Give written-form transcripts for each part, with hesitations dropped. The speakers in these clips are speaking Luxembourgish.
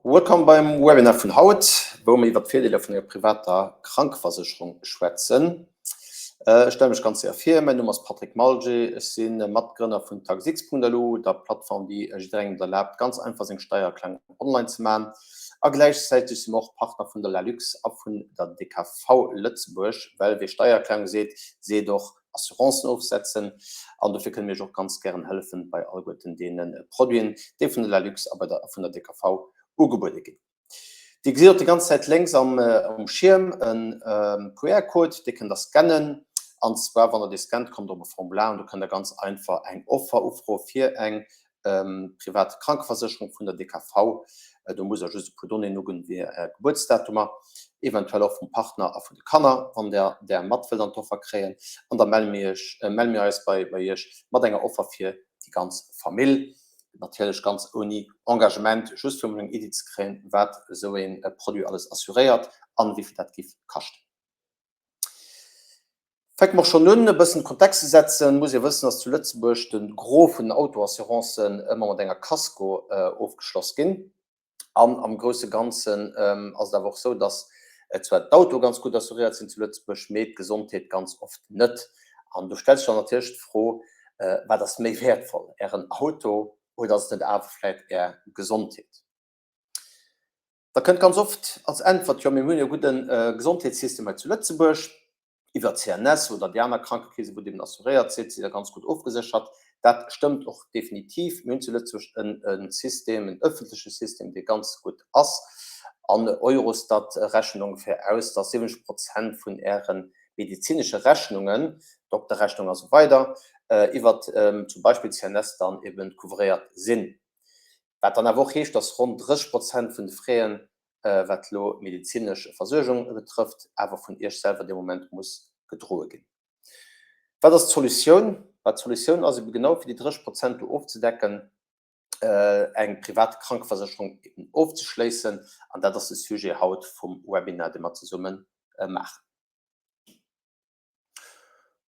Wëllkomm beim Webinar vun haut, wou mir iwwer d'Virdeeler vun enger privater Krankeversécherung schwätzen. Ech stelle mech ganz séier vir, Mäin Numm ass Patrick Malger, ech si Matgrënner vun Taxx.lu, der Plattform, déi jidderengem et erlaabt, ganz einfach seng Steiererklärung online ze maachen. A gläichzäiteg si mer och Partner vun der LALUX a vun der DKV Lëtzebuerg, well wie Steiererklärung seet, seet och Assurancen ofsetzen an dofir kënne mir iech och ganz gären hëllefen bei alleguerten deene Produiten, déi vun der LALUX a bei der vun der DKV ugebuede ginn. Dir gesitt och déi ganz Zäit lénks am um Schierm e QR-Code, dee kënnt der scannen an zwar wann der dee scannt, kommt der op e Formular an do kënnt der ganz einfach eng Offer ufroe fir eng privat Krankeversécherung vun der DKV. Do musst der just e puer Donnéeën uginn, wéi Är Gebuertsdatumer, eventuell och vum Partner a vun de Kanner, wann der där mat wëllt an d'Offer kréien. An da melle mir iech, melle mir eis bei bei Iech mat enger Offer fir déi ganz Famill. Natierlech ganz ouni Engagement, just fir emol eng Iddi ze kréien, wat esou ee Produit alles assuréiert an wéi vill dat giff kaschten. Fänke mer schonn un, e bëssen Kontext ze setzen, muss ee wëssen, dass zu Lëtzebuerg de Gros vun den Autoassurancen ëmmer mat enger Kasko ofgeschloss ginn. An am grousse Ganzen ass et awer och esou, dass zwar d'Autoe ganz gutt assuréiert sinn zu Lëtzebuerg, mee d'Gesondheet ganz oft net. An do stellt sech dann natierlech d'Fro, Wat ass méi wäertvoll, Ären Auto oder ass et net awer vläicht Är Gesondheet? Da kënnt ganz oft als Äntwert, Jo, mir hunn jo e gudde Gesondheetssystem hei zu Lëtzebuerg, iwwer d'CNS oder déi aner Krankekeesen, wou Dir eben assuréiert sidd, sidd Der ganz gutt ofgeséchert. Dat stëmmt och definitiv. Mir hunn zu Lëtzebuerg e System, en öffentleche System, dee ganz gutt ass. An Eurostat rechent ongeféier aus, dass 70 Prozent vun Äre medezinesche Rechnungen, Dokterrechnungen a sou weider, iwwer zum Beispill d'CNS dann eben couvréiert sinn. Wat dann awer och heescht, dass ronn 30 Prozent vun de Fräen, wat elo d'medezinesch Versuergung betrëfft, awer vun Iech selwer dee Moment muss gedroe ginn. Wat ass d'Solutioun? Bah, d'Solutioun ass ebe genau, fir déi 30 Prozent do ofzedecken, eng privat Krankeversécherung eben ofzeschléissen. An dat ass de Sujet haut vum Webinar, dee mer zesumme maachen.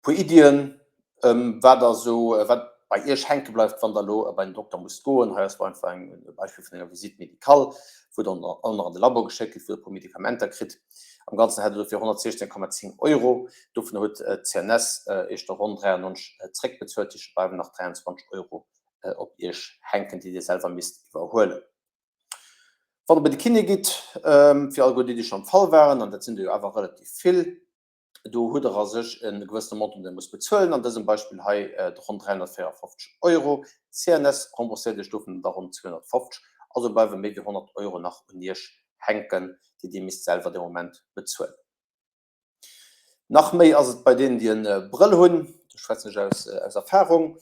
Puer Iddien, wat der esou, wat bei Iech hänke bleift, wann Der elo bei den Dokter musst goen. Hei ass elo einfach eng e Beispill vun enger Visite médicale, wou Der och nach an de Labo geschéckt gitt, wou Der e puer Medikamenter kritt. Am Ganzen hätt Der dofir 116,10 Euro. Dovun huet d'CNS Iech der ronn 93 zréckbezuelt, dat heescht, et bleiwen nach 23 Euro op Iech hänken, déi Dir selwer misst iwwerhuelen. Wann Der bei de Kiné gitt, fir alleguer déi, déi schonn am Fall waren, an dat sinn der jo awer relativ vill, Do hutt Der a sech e gewëssene Montant, deen Der musst bezuelen, an dësem Beispill hei ronn 354 Euro. D'CNS rembourséiert Iech dovun da ronn 250, also bleiwe méi wéi 100 Euro nach un Iech hänken, déi Dir misst selwer dee Moment bezuelen. Nach méi ass et bei deenen, déi e Brëll hunn, do schwätzen ech aus Erfahrung.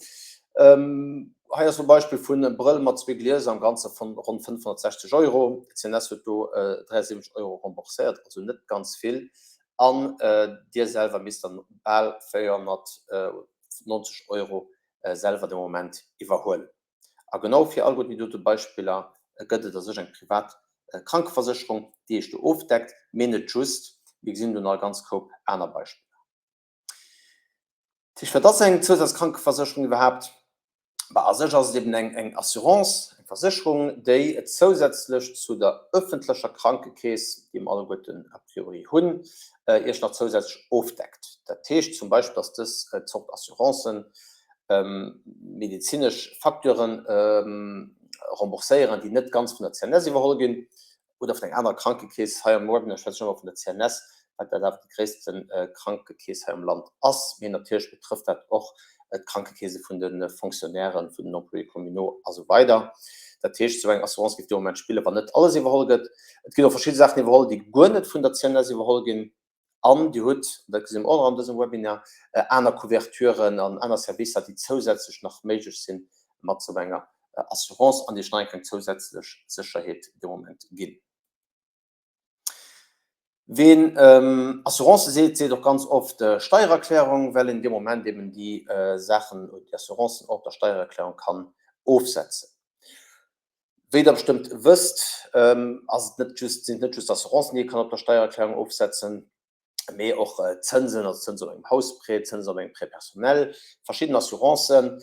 Hei ass e Beispill vun e Brëll mat zwee Glieser am Ganze vun ronn 560 Euro. D'CNS huet do 73 Euro rembourséiert, also net ganz vill. An Dir selwer misst dann bal 490 Euro selwer de Moment iwwerhuelen. A genau fir alleguerten déi dote Beispiller gëtt et a sech eng privat Krankeversécherung, déi Iech do ofdeckt, mee net just. Mir gesinn do nach e ganz Koup aner Beispiller. Dat heescht, wat ass eng Zousazkrankeversécherung iwwerhaapt? Bah, a sech ass et eben eng eng Assurance, eng Versécherung, déi zousätzlech zu der ëffentlecher Krankekeess, déi mer alleguerten a priori hunn, Iech nach zousätzlech ofdeckt. Dat heescht zum Beispill, dass dës Zort Assurancen medezinesch Facturen rembourséieren, déi net ganz vun der CNS iwwerholl ginn, oder vun enger anerer Krankekeess. Hei am Webinar schwätze ech ëmmer vun der CNS, well dat awer déi gréisste Krankekeess hei am Land ass. Mee natierlech betrëfft dat och d'Krankekeese vun de Fonctionnairen, vun den Employés communaux a sou weider. Dat heescht, esou eng Assurance géif dee Moment spillen, wann net alles iwwerholl gëtt. Et ginn och verschidde Saachen iwwerholl, déi guer net vun der CNS iwwerholl ginn. An Dir hutt, an dat gesi mer och nach an dësem Webinar, aner Couverturen an aner Servicer, déi zousätzlech nach méiglech sinn mat esou enger Assurance an Iech nach eng kleng zousätzlech Sécherheet dee Moment ginn. Ween Assurance seet, seet och ganz oft Steiererklärung, well een dee Moment eben déi Saachen oder déi Assurancen och op der Steiererklärung kann ofsetzen. Wéi Der bestëmmt wësst, ass et net just, sinn et net just d'Assurancen, déi ee kann op der Steiererklärung ofsetzen. Mee och Zënsen, also Zënsen op engem Hausprêt, Zënsen op engem Prêt personnel, verschidden Assurancen,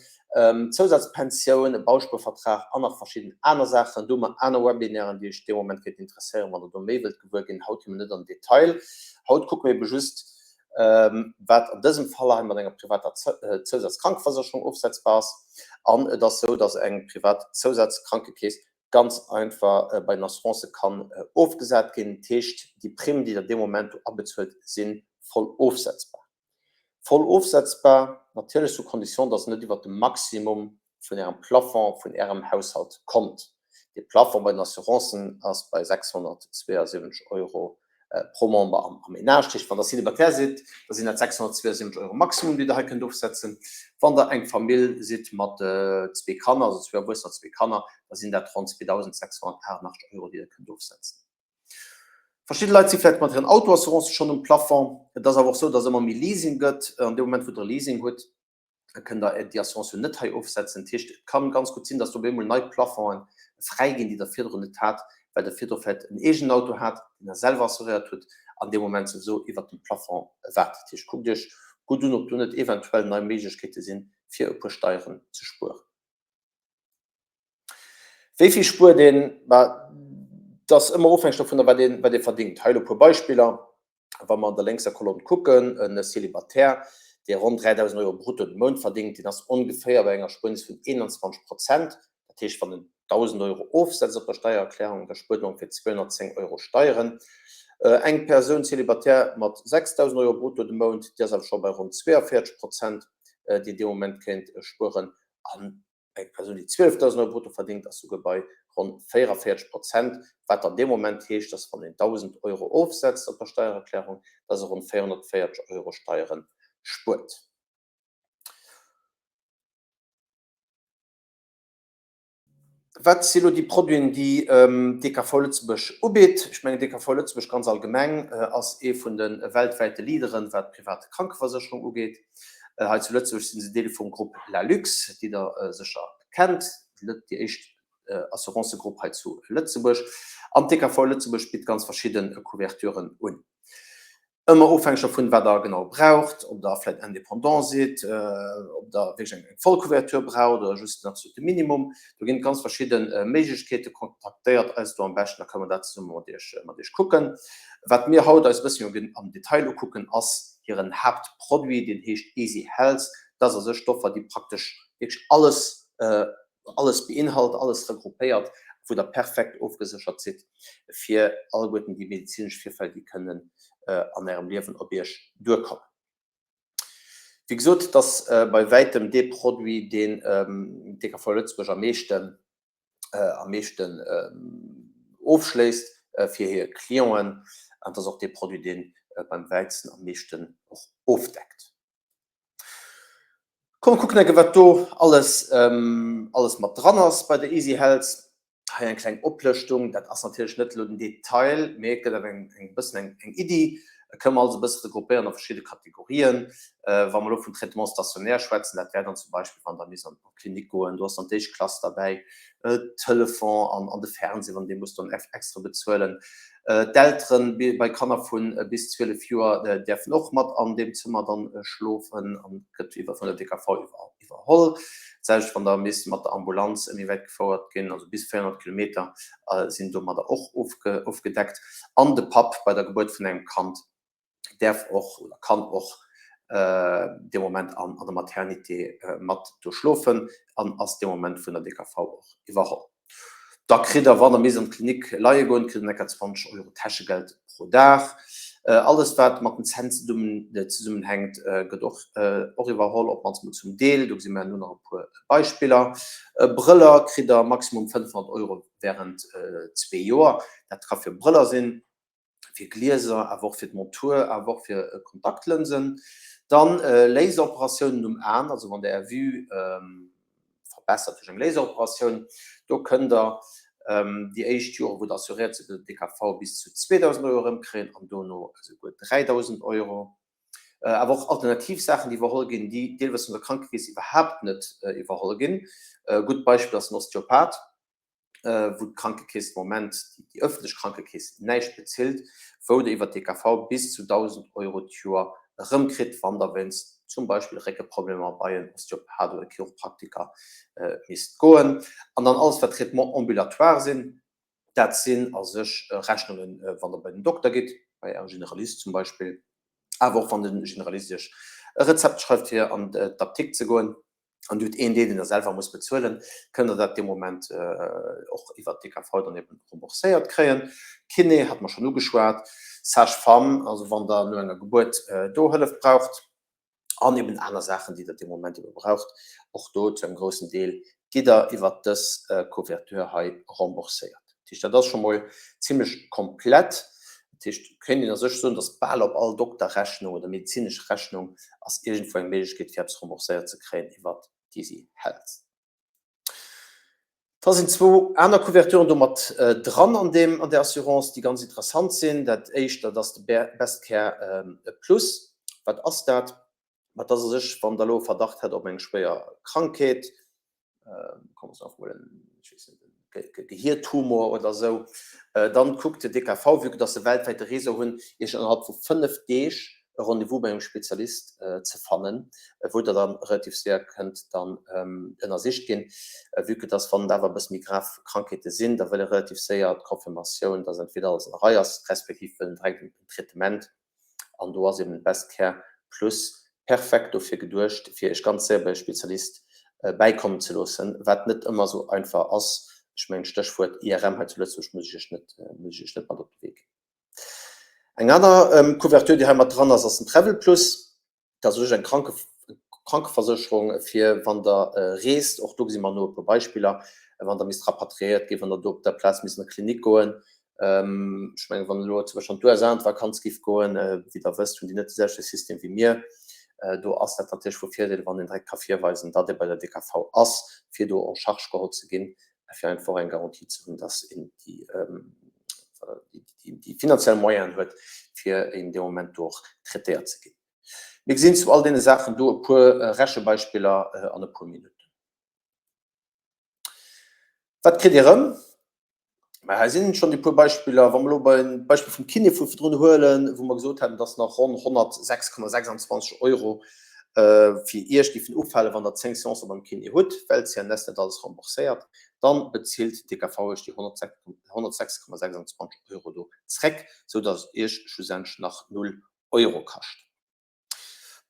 Zousazpensioun, e Bauspuervertrag an nach verschidden aner Saachen. Do hu mer aner Webinairen, déi Iech dee Moment kéinten interesséieren, wann Der do méi wëllt gewuer ginn. Haut gi mer net an den Detail. Haut kucke mer ebe just, wat an dësem Fall hei mat enger privater Zousazkrankeversécherung ofsetzbar ass. An et ass esou, dass eng privat Zousazkrankekeess ganz einfach bei den Assurancë kann ofgesat ginn. Dat heescht, déi Primm, déi Der dee Moment do abezuelt, si voll ofsetzbar. Voll ofsetzbar, natierlech sous condition, dass Der net iwwert de Maximum vun Ärem Plafond vun Ärem Haushalt kommt. Dee Plafond bei den Assurancen ass bei 672 Euro pro Member am Ménage. Dat heescht, wann Der Célibataire sidd, da sinn dat 672 Euro Maximum, déi Der hei kënnt ofsetzen. Wann Der eng Famill sidd mat zwee Kanner, also zwee Erwuessener, zwee Kanner, da sinn dat ronn 2.688 Euro, déi Der kënnt ofsetzen. Verschidde Leit si vläicht mat hiren Autoassurancë schonn um Plafond. Et ass awer och esou, dass ëmmer méi Leasing gëtt. An deem Moment, wou Der e Leasing hutt, kënnt Der déi Assurance jo net hei ofsetzen. Dat heescht, et kann ganz gutt sinn, dass do op eemol nei Plafonde fräi ginn, déi Der virdrun net hat, well Der virdru vläicht en eegenen Auto hat, deen Der selwer assuréiert hutt an dee Moment souwisou iwwert dem Plafond waart. Dat heescht, kuckt Iech gutt un, ob do net eventuell nei Méiglechkeete sinn, fir e puer Steieren ze spueren. Wéi vill spuert een? Bah, dat ass ëmmer ofhängeg dovunner, wat een, wat ee verdingt. Hei elo e puer Beispiller. Wa mer an der lénkser Kolonn kucken, en Célibataire, dee ronn 3.000 Euro brutto de Mount verdingt, deen ass ongeféier bei enger Spuernis vun 21 Prozent. Dat heescht, wann en 1.000 Euro ofsetzt op der Steiererklärung, da spuert en ongeféier 210 Euro Steieren. Eng Persoun célibataire mat 6.000 Euro brutto de Mount, déi ass awer scho bei ronn 42 Prozent, déi en dee Moment kéint spueren. An Eng Persoun, déi 12.000 Euro brutto verdéngt, ass souguer bei ronn 44 Prozent, wat dann dee Moment heescht, dass wann een 1.000 Euro ofsetzt op der Steiererklärung, dass e ronn 440 Euro Steiere spuert. Wat si lo déi Produiten, déi DKV Lëtzebuerg ubitt? Ech mengen, DKV Lëtzebuerg ganz allgemeng ass ee vun de weltwäite Leaderen, wat d'privat Krankeversécherung ugeet. Hei zu Lëtzebuerg sinn se Deel vum Grupp Lalux, déi der sécher kennt, déi éischt Assurancegrupp hei zu Lëtzebuerg. An d'DKV Lëtzebuerg bitt ganz verschidde Couverturen un. Ëmmer ofhängeg dovun, wat der genau braucht, ob der vläicht Indépendant sidd, ob der wierklech eng voll Couverture braucht oder just den absolute Minimum. Do ginn et ganz verschidde Méiglechkeeten. Kontaktéiert eis do am beschten, da kënne mer dat zesumme mat iech kucken. Wat mir haut eis e bësschen am Detail ukucken, ass hiren Haaptproduit, deen heescht Easy Health. Dat ass a sech d'Offer, déi praktesch wierklech alles, alles beinhalt, alles regroupéiert, wou Der perfekt ofgeséchert sidd fir alleguerten déi medezinesch Virfäll, déi kënnen an Ärem Liewen op Iech duerkommen. Wéi gesot, et ass bei wäitem dee Produit, deen d'DKV Lëtzebuerg am meeschten am meeschten ofschléisst fir hir Clienten. An et ass och dee Produit, dee beim wäitsten am meeschten och ofdeckt. Komm kucken enke wat do alles alles mat dran ass bei der Easy Health. Hei eng kleng Oplëschtung, dat ass natierlech net elo den Detail, mee et gëtt awer eng eng bëssen eng eng Iddi. Et kënne mer alles e bësse regroupéieren a verschidde Kategorien. Wa mer elo vun Traitement stationnaire schwätzen, dat wär dann zum Beispill wann Der misst an d'Klinik goen, do ass dann d'éischt Klass derbäi, Telefon an an de Fernseh, wann dee muss dann extra bezuelen. D'Elteren bei Kanner vu bis 12 Joer däerfen och mat an deem Zëmmer dann schlofen an gëtt iwwer vun der DKV iwwerholl. D'selwecht wann der misst mat der Ambulanz méi wäit gefouert ginn, also bis 400 Kilometer sinn domadder och ofgedeckt. An de Papp bei der Gebuert vun engem Kand däerf och oder kann och dee Moment an der Maternité mat do schlofen an ass dee Moment vun der DKV och iwwerholl. Da kritt der, wann der misst an d'Klinik leie goen, kritt der enker 20 Euro Täschegeld pro Dag. Alles wat mat den Zänn zesummenhänkt, gëtt och och iwwerholl, op d'mannst mol zum Deel. Do gesi mer herno nach e puer Beispiller. Brëller kritt der maximum 500 Euro wärend zwee Joer. Dat ka fir Brëller sinn, fir Glieser, awer och fir d'Montur, awer och fir Kontaktlënsen. Dann Laseroperatiounen um Aen, also wann Der Är Vue verbessert duerch eng Laseroperatioun, do kënnt Der déi éischt Jore wou Der assuréiert sidd bei der DKV bis zu 2.000 Euro erëmkréien an dono esouguer 3.000 Euro. Awer och alternativ Saachen, déi iwwerholl ginn, déi deelweis vun der Krankekeess iwwerhaapt net iwwerholl ginn. E gutt Beispill ass den Osteopath. wou d'Krankekeess de Moment, déi ëffentlech Krankekeess, näischt bezilt, wou Der iwwer d'DKV bis zu 1.000 Euro d'Joer erëmkritt, wann Der wéinst zum Beispill Réckeproblemer bei en Osteopath oder e Chiropraktiker misst goen. An dann alles, wat Traitements ambulatoires sinn, dat sinn a sech Rechnungen, wann Der bei den Dokter gitt, bei Ärem Generalist zum Beispill, awer och wann de Generalist Iech e Rezept schreift, fir an d'Apdikt ze goen. an Dir hutt een Deel, deen Der selwer musst bezuelen, kënnt Der dat dee Moment och iwwert d'DKV dann eben rembourséiert kréien. Kiné hate mer schonn ugeschwat, Sage-femme, also wann Der no enger Gebuert do Hëllef braucht an eben aner Saachen, déi Der dee Moment ebe braucht, och do zu engem groussen Deel gitt Der iwwert dës Couverture hei rembourséiert. Dat heescht, dat ass scho mol zimlech komplett. Dat heescht, et kéint een a sech soen, datt bal op all Dokterrechnung oder medezinesch Rechnung ass iergendwou eng Méiglechkeet, fir eppes rembourséiert ze kréien iwwer d'EasyHealth. Da sinn zwou aner Couverturen do mat dran an deem, an där Assurance, déi ganz interessant sinn. Dat éischt, dat ass de BestCare Plus. Wat ass dat? Ma dat ass a sech, wann Der elo e Verdacht hätt op eng schwéier Krankheet, kommen se einfach mol en, ech weess net, e Gehiertumor oder esou, dann kuckt de DKV, vue que dass se weltwäit e Réseau hunn, Iech ënnerhalb vu 5 Deeg e Rendez-vous bei engem Spezialist ze fannen, wou Der dann relativ séier kënnt dann ënnersicht ginn. Vue que dass, wann et awer e bësse méi grav Krankheete sinn, da wëll e relativ séier d'Confirmatioun, dass entweder alles an der Rei ass, respektiv wëll en direkt en Traitement. An do ass eben Best Care Plus perfekt dofir geduecht, fir Iech ganz séier bei e Spezialist bäikommen ze loossen, wat net ëmmer esou einfach ass. Ech mengen, Stéchwuert IRM hei zu Lëtzebuerg muss ech Iech net, muss ech Iech net mat op de Wee ginn. Eng aner Couverture, déi hei mat dran ass, ass den Travel Plus. Dat ass u sech eng Kranke Krankeversécherung fir wann Der reest. Och do gesi mer elo e puer Beispiller, wann Der misst rapatriéiert ginn, wann Der do op der Plaz misst an d'Klinik goen. Ech mengen, wann elo zum Beispill an d'USA an d'Vakanz giff goen, wéi Der wësst, hunn déi net de selwechte System wéi mir. Do ass dat natierlech vu Virdeel, wann een direkt ka virweisen, datt ee bei der DKV ass, fir do en charge geholl ze ginn, fir einfach och eng Garantie ze hunn, datt een déi, déi finanziell Moyenen huet, fir een dee Moment do och traitéiert ze ginn. Mir gesinn zu all deene Saachen do e puer Rechebeispiller an e puer Minutten. Wat kritt Dir erëm? Mä hei sinn schonn déi puer Beispiller. Wa mer elo beim Beispill vum Kiné vu virdrun huelen, wou mer gesot haten, dass nach ronn 106,26 Euro fir Iech géifen ufalen, wann Der 10 Seancë beim Kiné hutt, well d'CNS net alles rembourséiert, dann bezilt d'DKV Iech déi 106,26 Euro do zréck, sou dass et Iech schlussendlech nach null Euro kascht.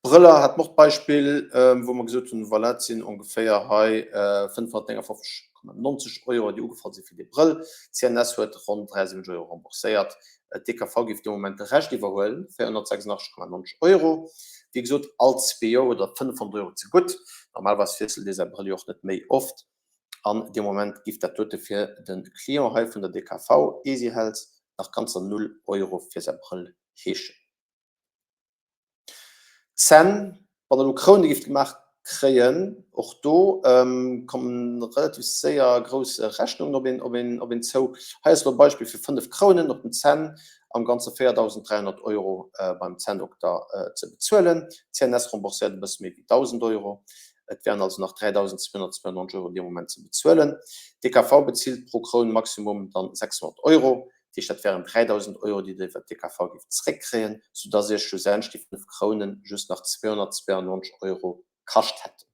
Brëller hat mer och d'Beispill, wou mer gesot hunn, voilà, et sinn ongeféier hei 559,90 Euro, déi ugefall si fir dee Brëll. D'CNS huet ronn 73 Euro rembourséiert. D'DKV géif de Moment de Rescht iwwerhuelen, 486,90 Euro. Wéi gesot, all zwee Joer huet Der 500 Euro zegutt. Normalerweis wiesselt ee säi Brëll jo och net méi oft. An dee Moment giff dat dote fir de Client hei vun der DKV, Easyhealth, nach ganzer null Euro fir säi Brëll heeschen. D'Zänn, wann Der elo Kroune gifft gemaach kréien, och do kommen relativ séier grouss Rechnungen op een, op een, op een zou. Hei ass elo e Beispill fir 5 Krounen op den Zänn, am Ganze 4.300 Euro beim Zänndokter ze bezuelen. D'CNS rembourséiert e bësse méi wéi 1.000 Euro. Et wären also nach 3.292 Euro dee Moment ze bezuelen. D'DKV bezilt pro Kroun maximum dann 600 Euro. Dat heescht, dat wären 3.000 Euro, déi Der iwwer d'DKV géift zréckkréien, soudass Iech schlussendlech déi 5 Krounen just nach 292 Euro kascht hätten.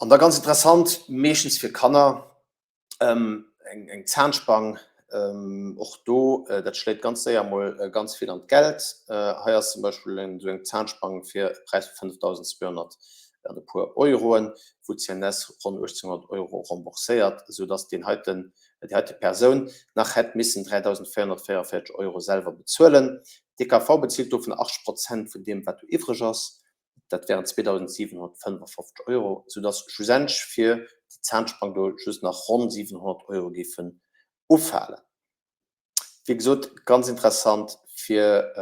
An da ganz interessant, meeschtens fir Kanner, eng Zahnspang, och do, dat schléit ganz séier emol ganz vill an d'Geld. Hei ass zum Beispill esou eng Zahnspang fir e Präis vu 5.200 an e puer Euroen, wou d'CNS ronn 1.800 Euro rembourséiert, esou dass deen heiten, déi heite Persoun nach hätt missen 3.444 Euro selwer bezuelen. D'DKV bezilt dovun 80 Prozent vun deem, wat do iwwreg ass. Dat wären 2.755 Euro, esou dass schlussendlech fir déi Zahnsprang do just nach ronn 700 Euro géifen ufalen. Wéi gesot, ganz interessant fir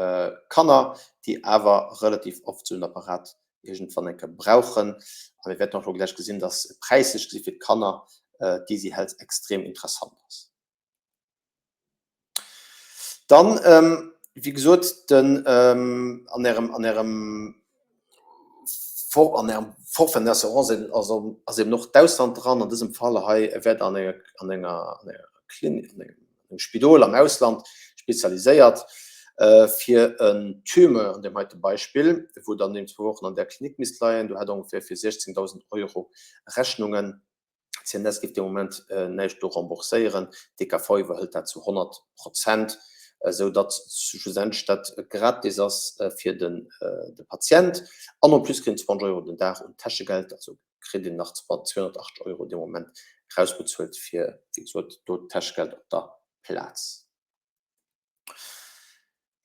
Kanner, déi awer relativ oft esou en Apparat iergendwann eng Kéier brauchen. A mir wäerten och elo gläich gesinn, dass präislech gesi fir d'Kanner d'Easy Health extrem interessant ass. Dann, wéi gesot, den an Ärem, an Ärem. An Ärem Forfait an der Assurance ass eben och d'Ausland dran. An dësem Fall hei wäert Der an enger an enger an enger Klinik, an engem Spidol am Ausland spezialiséiert fir en Tumeur an deem heite Beispill, wou dann eben zwou Wochen an där Klinik misst leien. Do hätt Der ongeféier fir 16.000 Euro Rechnungen. D'CNS géif dee Moment näischt do rembourséieren, d'DKV iwwerhëlt dat zu 100 Prozent, esou datt schlussendlech dat gratis ass fir de Patient. An en plus kritt en 20 Euro den Dag un Täschegeld, also kritt een nach 280 Euro dee Moment erausbezuelt fir, wéi gesot, do d'Täschegeld op der Plaz.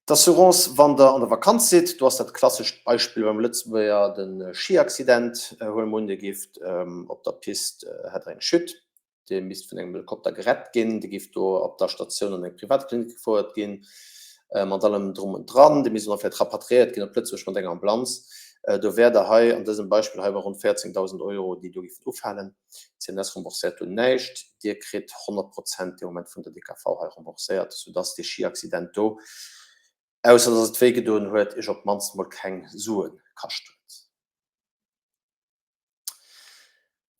D'Assurance wann der an der Vakanz sidd, do ass dat klassescht Beispill beim Lëtzebuerger de Schiaccident. Huele mer un, Dir gift op der Pist, hätt der eng Chute, Dir misst vun engem Helikopter gerett ginn, Dir gift do op der Statioun an eng Privatklinik gefouert ginn, mat allem drum und dran, Dir misst och nach vläicht rapatriéiert ginn op Lëtzebuerg mat enger Ambulanz. Do wäert der hei an dësem Beispill hei bei ronn 14.000 Euro, déi do giffen ufalen. D'CNS rembourséiert do näischt, Dir kritt 100 Prozent dee Moment vun der DKV hei rembourséiert, soudass dee Schiaccident do, ausser dass et wéi gedoen huet, Iech op d'mannst mol keng Sue kascht huet.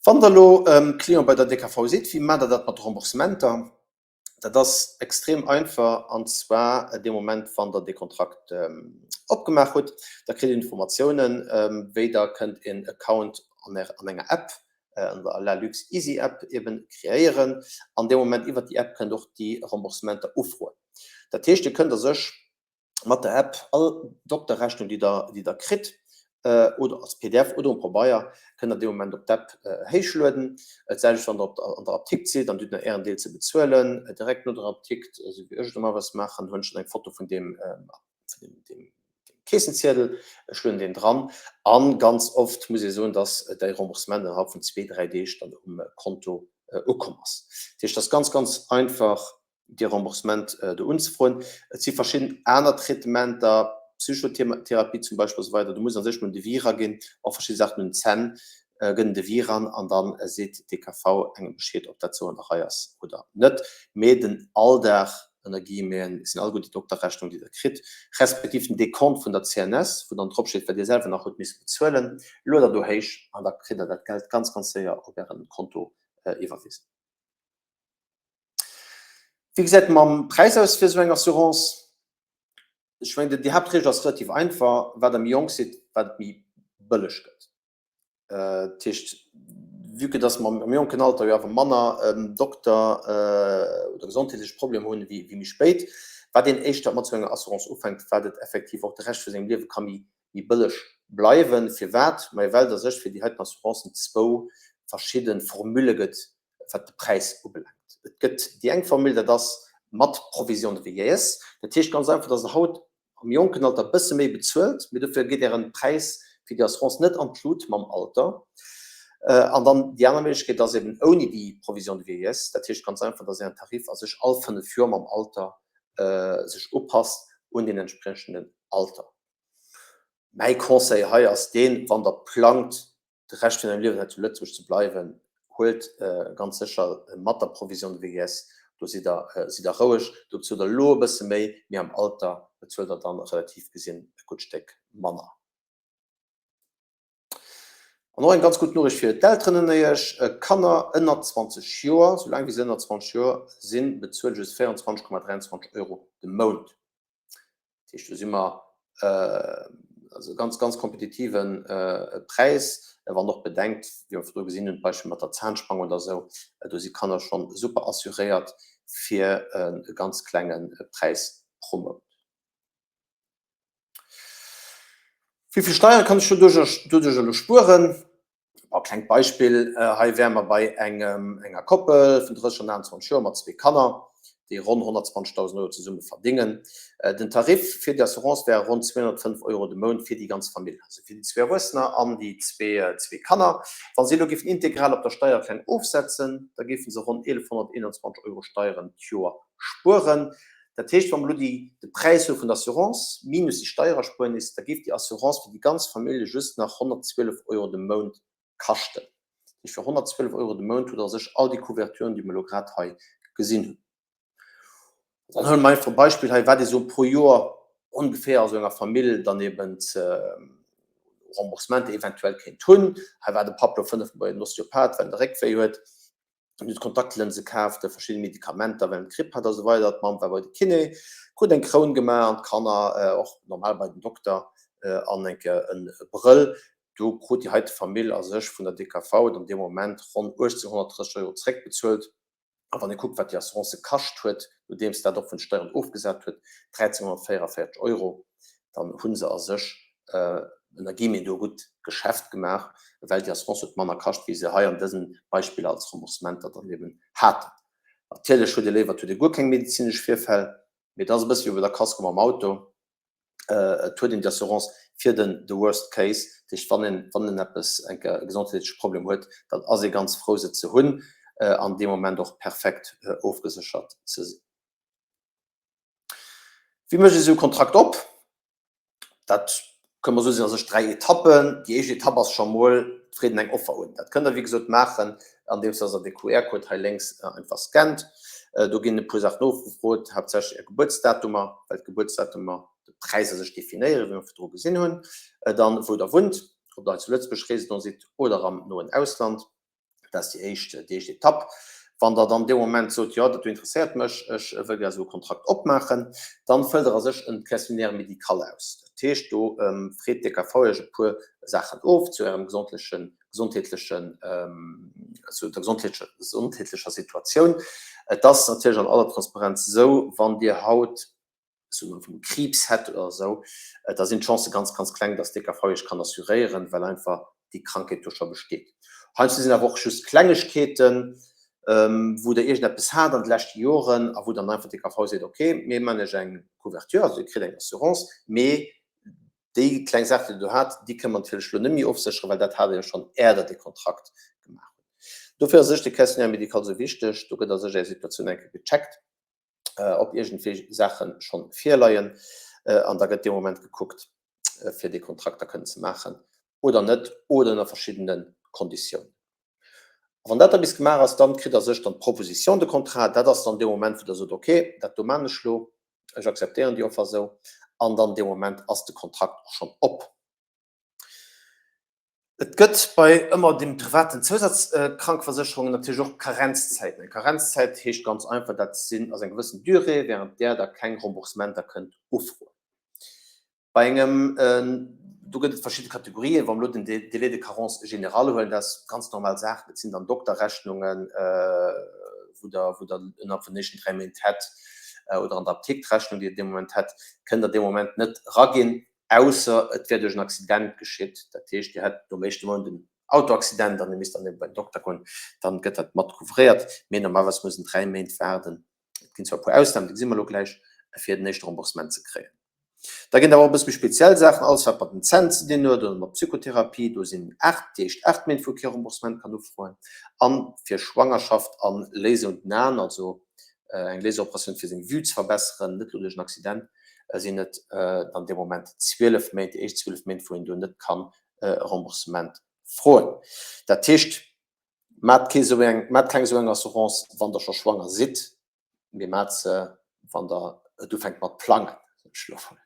Wann Der elo Client bei der DKV sidd, wéi maacht Der dat mat de Remboursementer? Dat ass extrem einfach, an zwar dee Moment, wann Der dee Kontrakt opgemaach hutt, da kritt Dir Informatiounen, wéi Der kënnt een Account an enger App, an der Lalux Easy App eben kreéieren, an dee Moment iwwert déi App kënnt och déi Remboursementer ufroen. Dat heescht, Dir kënnt a sech mat der App all Dokterrechnung, déi Der, déi Der kritt, oder als pdf oder um Pabeier, kënnt Der dee Moment op d'App héichlueden. D'selwecht, wann Der op der, an der Apdikt sidd an Dir hutt nach Ären Deel ze bezuelen, direkt no der Apdikt, esou wéi ech et normalerweis maachen, huelen ech dann eng Foto vun deem, vun deem, deem Keessenziedel, ech lueden deen dran. A ganz oft muss ee soen, dass déi Remboursement innerhalb vun zwee, dräi Deeg dann um Konto ukomm ass. Dat heescht, dat ass ganz, ganz einfach dee Remboursement do unzefroen. Et si verschidden aner Traitementer, Psychotherapie zum Beispill a sou weider, do muss a sech mol en Devis eraginn, och verschidde Saachen un den Zänn gëtt en Devis eran an da seet d'DKV engem Bescheed, ob dat sou an der Rei ass oder net. Mee den Alldag, ënner Guillemeten, sinn alleguer déi Dokterrechnungen, déi Der kritt, respektiv den Dekont vun der CNS, wou dann dropsteet, wat Dir selwer nach hutt misse bezuelen, luet Der do héich an da kritt Der dat Geld ganz, ganz séier op Ären Konto iwwerwisen. Wéi gesäit et mam Präis aus fir esou eng Assurance? Ech mengen, déi Haaptreegel ass relativ einfach, Wat Der méi jonk sidd, wat et méi bëlleg gëtt. Dat heescht, vue que dass mer am jonken Alter jo awer manner Dokter oder gesondheetlech Problemer hunn wéi méi spéit, wat een éischter mat esou enger Assurance ufänkt, wat et effektiv och de Rescht vu sengem Liewe ka méi bëlleg bleiwen. Firwat? Majo, well et a sech fir déi heiten Assurancen zwou verschidde Formule gëtt, wat de Präis ubelaangt. Et gëtt déi eng Formule, dat ass mat Provision de vieillesse. Dat heescht ganz einfach, dass Der haut am jonken Alter e bësse méi bezuelt, mee dofir geet Ären Präis fir déi Assurance net an d'Lut mam Alter. An dann déi aner Méiglechkeet ass eben ouni déi Provision de vieillesse. Dat heescht ganz einfach, dass Ären Tarif a sech all 5 Joer mam Alter sech upasst un deen entspriechenden Alter. Mäi Conseil hei ass deen, wann Der plangt, de Rescht vun ärem Liewen hei zu Lëtzebuerg ze bleiwen, huelt ganz sécher mat der Provision de vieillesse, do sidd der sidd der roueg, do bezuelt der elo e bësse méi, mee am Alter bezuelt der dann relativ gesinn e gutt Stéck manner. An och eng ganz gutt Noriicht fir d'Elteren ënner iech, Kanner ënner 20 Joer, soulaang wéi se ënner 20 Joer sinn, bezuele just 24,23 Euro de Mount. Dat heescht, do si mer also ganz, ganz kompetitiven Präis, wann och bedenkt, wéi mer virdru gesinn hunn, d'Beispill mat der Zahnspange oder esou, do si Kanner schonn super assuréiert fir e ganz klenge Präis pro Mount. Wéi vill Steiere kann ech doduerch elo spueren? E klengt Beispill, Hei wäre mer bei engem, enger Koppel vun 30 an 29 Joer mat zwee Kanner, déi ronn 120.000 Euro zesumme verdéngen. Den Tarif fir déi Assurance wäre ronn 205 Euro de Mount fir déi ganz Famill, also fir déi zwee Erwuessener an déi zwee Kanner. Wa si elo géifen integral op der Steiererklärung ofsetzen, da géife se ronn 1.121 Euro Steieren d'Joer spueren. Dat heescht, wa mer elo déi, de Präis hu vun der Assurance minus déi Steiererspuernis, da géif déi Assurance fir déi ganz Famillje just nach 112 Euro de Mount kaschten. Dat heescht, fir 112 Euro de Mount hutt Der sech all déi Couverturen, déi mer elo grad hei gesinn hunn. Dann huele mer einfach e Beispill hei, wat ee sou pro Joer ongeféier a sou enger Famill dann eben ze. Remboursementer eventuell kéint hunn. Hei war de Papp lo 5 mol bei den Osteopath, well en de Réck wéi huet. En huet Kontaktlënse kaaft, verschidde Medikamenter, well en d'Gripp hat a sou weider. D'Mamm war bei de Kiné, krut eng Kroun gemaach an d'Kanner och normal bei den Dokter an eng Kéier e Brëll. Do krut déi heite Famill a sech vun der DKV dann dee Moment ronn 1.830 Euro zeréckbezuelt. A wann ee kuckt, wat déi Assurance kascht huet, nodeems dat och vun de Steieren ofgesat huet, 1.344 Euro, dann hu se a sech ënner guillemets do e gutt Geschäft gemaach, well déi Assurance huet manner kascht, wéi se hei an dësen Beispiller als Remboursementer dann eben haten. Natierlech huet ee léiwer, et huet ee guer keng medezinesch Virfäll, mee et ass e bësse wéi bei der Kasko mam Auto. Et huet een déi Assurance fir den the worst case, dat heescht, wann een, wann een eppes, eng Kéier e gesondheetleche Problem huet, dann ass ee ganz frou se ze hunn an dee Moment och perfekt ofgeséchert ze sinn. Wéi mécht ee sou e Kontrakt op? Dat kënne mer soen, sinn a sech 3 Etappen. Déi éischt Etapp ass scho mol, et freet een eng Offer un. Dat kënnt Der wéi gesot maachen, andeems dass Der de QR-Code hei lénks einfach scannt. Do ginn e puer Saachen ofgefrot, haaptsächlech Är Gebuertsdatumer, well d'Gebuertsdatumer de Präis a sech definéieren, wéi mer virdru gesinn hunn. Dann, wou Der wunnt, ob Der hei zu Lëtzebuerg Résident sidd oder am noen Ausland. Dat ass déi éischt, déi éischt Etapp. Wann Der dann dee Moment sot, jo, dat do interesséiert mech, ech wëll gär esou e Kontrakt opmaachen, dann fëllt Der a sech en Questionnaire médical aus. Dat heescht, do freet d'DKV Iech e puer Saachen of zu Ärem gesondlechen, gesondheetlechen, zu der gesondheetlecher Situatioun. Et ass natierlech an aller Transparenz esou, wann Dir haut, soen mer vum Kriibs hätt oder esou, da sinn d'Chancë ganz, ganz kleng, dass d'DKV Iech kann assuréieren, well einfach déi Krankheet do scho besteet. Heiansdo sinn awer och just Klengegkeeten, wou Der iergendeppes hat an de leschte Joren a wou dann einfach d'DKV seet, okay, mir man Iech eng Couverture, also Dir kritt eng Assurance, mee déi kleng Saach, déi Der do hat, déi kënne mer natierlech elo net méi ofsécheren, well dat hat Der jo schonn, är Der dee Kontrakt gemaach hutt. Dofir ass u sech de Questionnaire médical esou wichteg. Do gëtt a sech Är Situatioun eng Kéier gecheckt. ob iergendwéi Saache schonn virleien an da gëtt dee Moment gekuckt, fir dee Kontrakt da kënnen ze maachen oder net oder ënner verschiddene Konditiounen. A wann dat da bis gemaach ass, dann kritt Der sech dann d'Proposition de contrat. Dat ass dann dee Moment, wou Der sot, okay, dat do maan ech lo, ech akzeptéieren déi Offer esou. An dann dee Moment ass de Kontrakt och schonn op. Et gëtt bei ëmmer den privaten Zousatzkrankeversécherungen natierlech och Karenzzäiten. Eng Karenzzäit heescht ganz einfach, dat sinn, ass eng gewëssen Durée, während där Der keng Remboursementer kënnt ufroen. Bei engem, do gëtt et verschidde Kategorien, wa mer elo den Délai de carence général huelen, dat ass ganz normal Saach, dat sinn dann Dokterrechnungen, wou Der, wou Der ënnerhalb vun den éischten 3 Méint hätt, oder an der Apdikt d'Rechnung, déi Der dee Moment hätt, kënnt Der dee Moment net eraginn. Ausser et wär duerch en Accident geschitt, dat heescht Dir hätt nom éischte Mount en Autoaccident an Dir misst dann ebe bei den Dokter goen, dann gëtt dat mat couvréiert. Mee normalerweis muss een 3 Méint waarden, et ginn zwar e puer Ausnamen, déi gesi mer elo gläich, fir den éischte Remboursement ze kréien. Da ginn et awer och e bësse méi speziell Saachen, alles wat mat den Zänn ze dinn huet oder mat Psychotherapie, do sinn 8, déi éischt 8 Méint wou ee kee Remboursement kann ufroen. A fir Schwangerschaft a Laser un den Aen, also eng Laseroperatioun fir seng Vue ze verbesseren, net elo duerch en Accident, sinn et dann dee Moment 12 Méint, déi éischt 12 Méint, wou een do net kann e Remboursement froen. Dat heescht, maacht kee sou eng, maacht keng sou eng Assurance, wann Der scho schwanger sidd, mee maacht se, wann Der et ufänkt mat plangen, soen ech elo emol.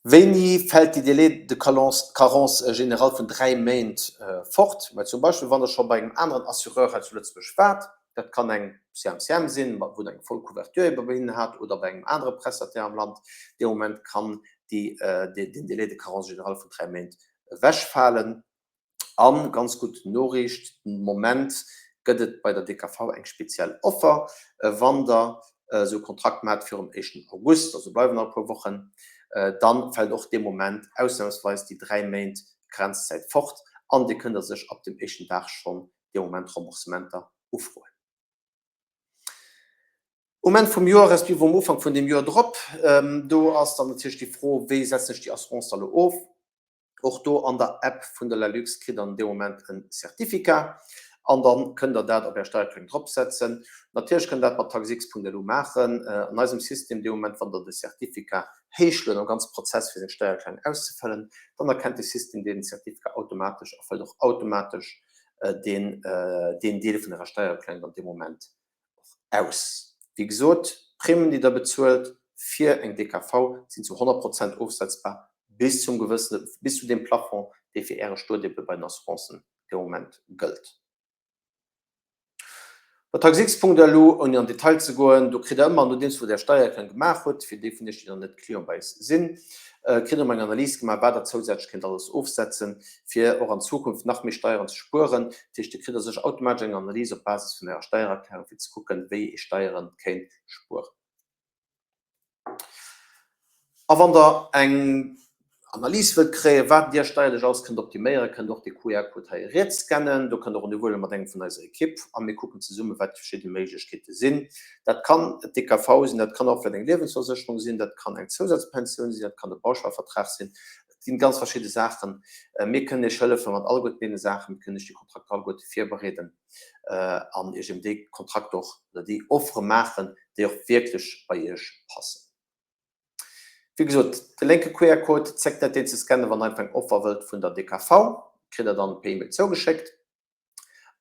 Wéini fält déi Délai de carence générale vun 3 Méint fort? Mä zum Beispill wann Der scho bei engem aneren Assureur hei zu Lëtzebuerg waart, dat kann eng CMCM sinn, wou Der eng voll Couverture ebe bei hinnen hat, oder bei engem anere Prestataire am Land, dee Moment kann déi, den Délai de carence générale vun 3 Méint ewechfalen. An, ganz gutt Noriicht, den Moment gëtt et bei der DKV eng speziell Offer, wann der esou e Kontrakt maacht virum éischten August, also bleiwen nach e puer Wochen, dann fält och dee Moment ausnahmsweis déi 3 Méint Karenzzäit fort an Dir kënnt a sech ab dem éischten Dag schonn dee Moment Remboursementer ufroen. Um Enn vum Joer, respektiv um Ufank vun deem Joer drop, do ass dann natierlech déi Fro, wéi setzen ech déi Assurance da lo of? Och do an der App vun der Lalux kritt der an deem Moment en Certificat an dann kënnt der dat op är Steiererklärung drop setzen. Natierlech kënnt der dat mat taxx.lu maachen. An eisem System, dee Moment wann der de Certificat héichluet am ganze Prozess fir seng Steiererklärung auszefëllen, dann erkennt de System deen Certificat automatesch a fëllt och automatesch deen deen Deel vun ärer Steiererklärung dann dee Moment och aus. Wéi gesot, d'Primmen déi der bezuelt fir eng DKV sinn zu 100 Prozent ofsetzbar. bis zum gewëssene, bis zu deem Plafond, dee fir Äre Stot ebe bei den Assurancen dee Moment gëllt. Bei taxx.lu, ouni an Detail ze goen, do kritt Der ëmmer, nodeems wou Der Är Steiererklärung gemaach hutt, fir déi vun Iech, déi nach net Client bei eis sinn, kritt Der ëmmer eng Analys gemaach, wat Der zousätzlech kéint alles ofsetzen, fir och an Zukunft nach méi Steieren ze spueren. Dat heescht, do kritt Der sech automatesch eng Analys op Basis vun Ärer Steiererklärung, fir ze kucken, wéi ee Steiere kéint spueren. A wann Der eng Analys wëllt kréien, wat Dir steierlech alles kënnt optiméieren, kënnt Der och de QR-Code hei riets scannen. Do kënnt Der och en Huele mat engem vun eiser Ekipp a mir kucken zesumme wat déi verschidde Méiglechkeete sinn. Dat kann d'DKV sinn, dat kann och vläicht eng Liewensversécherung sinn, dat kann eng Zousazpensioun sinn, dat kann e Bausparvertrag sinn. Et ginn ganz verschidde Saachen. Mir kënnen Iech hëllefe mat alleguerten deene Saachen. Mir kënnen Iech déi Kontrakter alleguerte virbereeden. an Iech eben dee Kontrakt och oder déi Offere maachen, déi och wierklech bei Iech passen. Wéi gesot, de lénke QR-Code, zéckt net deen ze scannen, wann Der einfach eng Offer wëllt vun der DKV, kritt Der dann per E-Mail zougeschéckt.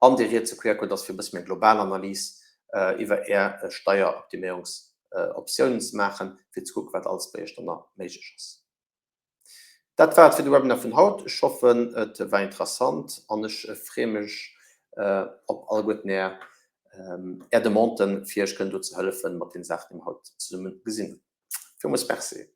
An dee rietse QR-Code ass fir e bësse méi eng global Analys iwwer Är Steieroptiméierungsoptiounen ze maachen, fir ze kucken, wat alles bei Iech dann nach méiglech ass. Dat war et fir de Webinar vun haut. Ech hoffen et war interessant an ech freeë mech op alleguerten är är Demanden fir iech kënnen do ze hëllefen mat den Saachen déi mer haut zesumme gesinn hunn. Villmools Merci.